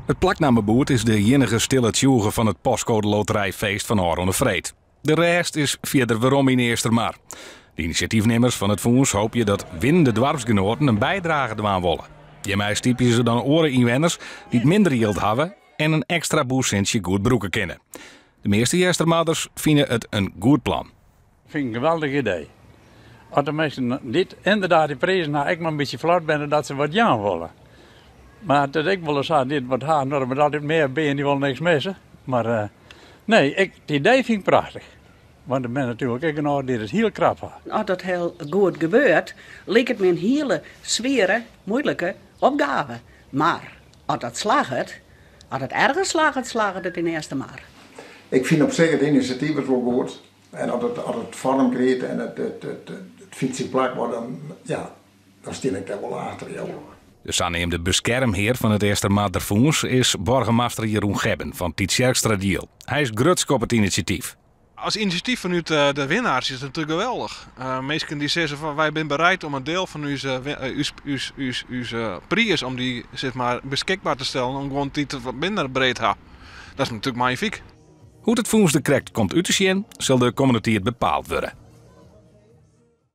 It plaknammeboerd is de iennige stille tsjûge fan it Postcode Loterijfeest fan ôfrûne freed. De rêst is fierder werom yn Eastermar. De inisjatyfnimmers fan it fûns hoopje dat winnende doarpsgenoaten in bydrage dwaan wolle. Hjirmei stypje se dan oare ynwenners dy't minder jild hawwe en in ekstra bûssintsje goed brûke kinne. De measte Eastermarders fine it in goed plan. Fyn ik in geweldich idee. As de minsken dy't ynderdaad dy prizen ha ek mar in bytsje flot binne dat se wat jaan wolle. Mar it is ek wolris sa, dy't wat ha, no, der moat altyd mear by en dy wolle niks misse. Mar nee, ik, it idee fyn ik prachtich. Want der binne natuerlik ek genôch dy't it hiel krap ha. As dat hiel goed gebeurt, liket my in hiele swiere, muoilike opgave. Mar as dat slagget, as it ergens slagget, slagget it yn Eastermar. Ik fyn op sich it inisjatyf is wol goed. En as it, as it foarm kriget en it, it, it, it fynt syn plak wol, dan, ja, dan stean ik dêr wol achter, ja. De saneamde beskermhear fan it Eastermarder Fûns is boargemaster Jeroen Gebben fan Tytsjerksteradiel. Hy is grutsk op it inisjatyf. As inisjatyf fanút de winnaars is it natuerlik geweldich. Minsken dy't sizze fan wy binne bereid om in diel fan ús, ús, ús, ús priis om dy sis mar beskikber te stellen om guon dy't wat minder breed ha. Dat is natuerlik magnifyk. Hoe't it fûns der krekt komt út te sjen, sil de kommende tiid bepaald wurde.